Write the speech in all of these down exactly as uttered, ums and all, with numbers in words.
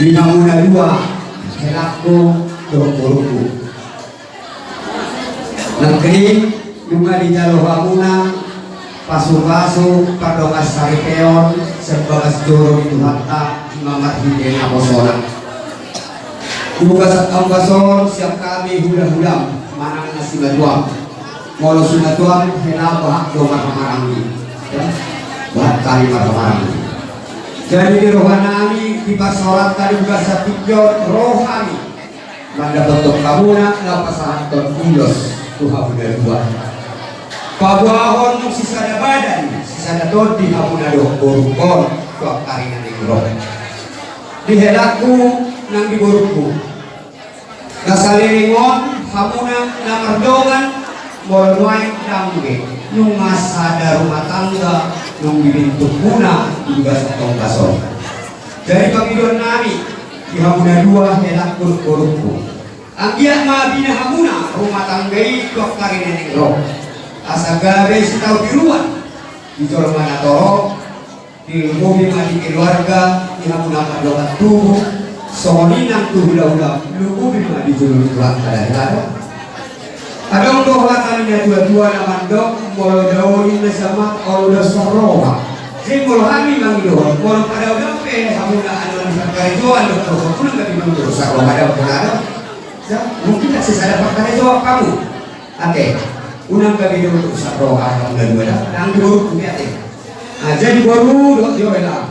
Di hamuna dua, helangku dohot borungku. Nangkining nunga dijalo hamuna pasupasu pardongansaripeon sian bagas joro ni Tuhanta, i ma marhite naposona. Di bagasan bagas on sian hami hulahulam manang na simatuam. Molo simatuam hela bahat do marhahamaranggi. Ya. Bahat hami marhahamaranggi. Jadi di rohanami, di parsaoranta di bagasan tingki on, ro hami mandapothon hamuna laho pasahathon ulos tu hamuna dua. Paboahon muse sisada badan, sisada tondi hamuna dohot borungkon tu angka ari na naeng ro. Di helangku nang di borungku, na saleleng on hamuna na mardongan, molo nuaeng dang be, nunga sada rumah tangga naung dibentukmuna di bagasan tonggas on. Jadi pangidoannami di hamuna dua, helangku dohot borungku, anggiat ma bina hamuna rumah tangga i tu angka ari na naeng ro. Asa gabe sitaotiruan di jolma na torop, dilumobi ma di keluarga ni hamuna mardongan tubu, songon i nang tu hulahula, lumobi ma di jolo ni Tuhanta, da hela da. Adong do hata ni natuatua na mandok, molo dao ninna siamat, olo do sian roha. Jadi molo hami mangidohon, molo padao dao pe hamuna anuan parkarejoan dohot roha, unang gabe dao do sian roha, da hela da. Ya, mungkin na sisada parkarejoan hamu. Ate, unang gabe dao do sian roha hamuna dua da, nang di borungku pe ate. Nah, jadi boru dohot hela,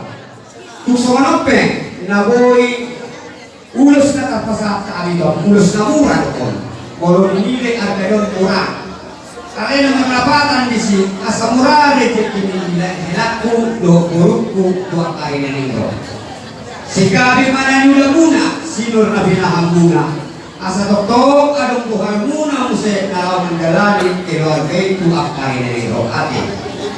tung songon on pe na boi ulos na tarpasahat hami tu hamu, ulos na mura do on. Molo dinilai arga ni on mura, alai na marlapatan disi, asa mura rejeki ni, helangku dohot borungku tu angka ari na naeng ro. Sai gabe ma na niulamuna, sinur na pinahanmuna, asa tongtong adong goharmuna muse na laho mandalani keluarga i tu angka ari na naeng ro. Ate,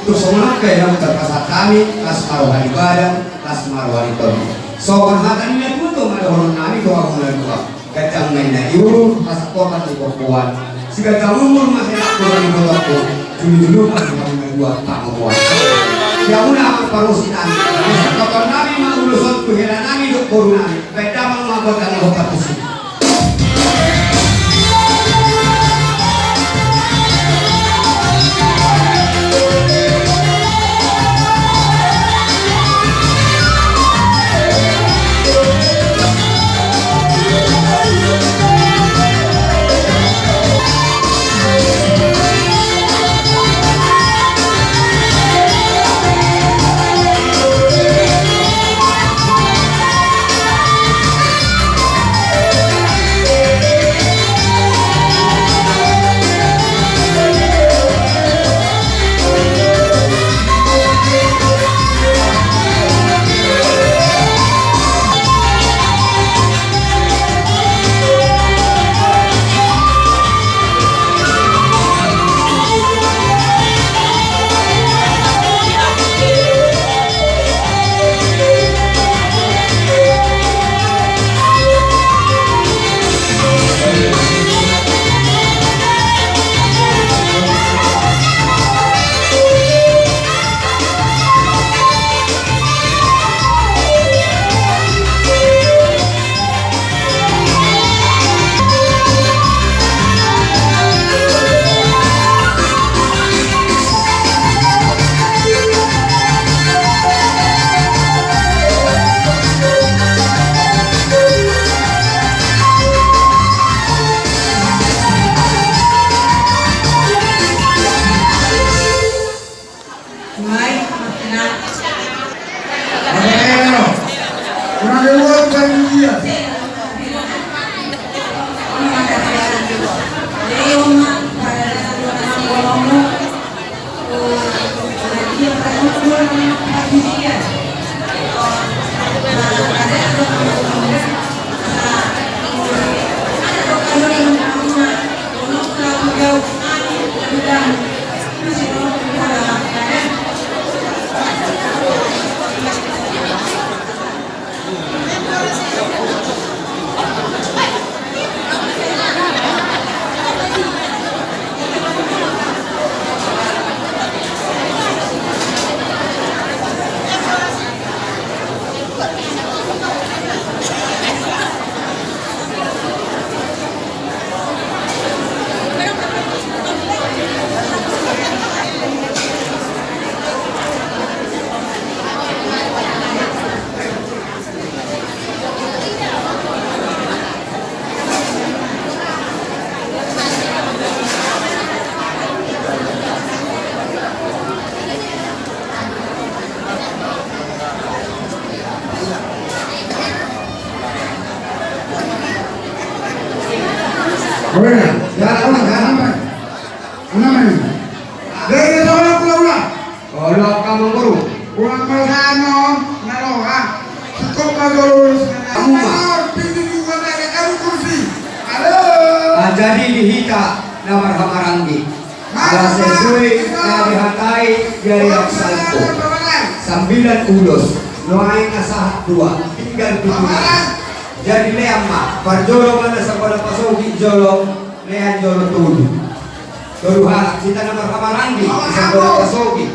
tung songon on pe na tarpasahat hami, las ma roha ni badan, las ma roha ni tondi. Songon hata ni natuatua ma dohononnami tu hamuna dua: Ganjang ma inna ni uhum, hasangkotan ni pongkoan. Siganjang umur ma, helangku dohot borungku, jolojolo ma di hamuna dua pangomoan. Di hamuna amang pargonsi nami, pasahatonnami ma ulos on tu helanami dohot borunami. Baen damang ma buat hami, dohot pargonsi. Olo, amangboru. Ulang pasangon na roha. Cukup ma jolo. Amuma. Pintu juga na ada kursi. Halo. Ah, jadi di hita na marhahamaranggi. Ala sesuai na dihatai di ari salpu. Sambilan ulos. Nuaeng na sahat dua. Tinggal pitu. Jadi lean ma. Parjolo ma na sambala pasogi jolo. Lean jolo tolu. Tolu halak, hita na marhahamaranggi, sambala pasogi,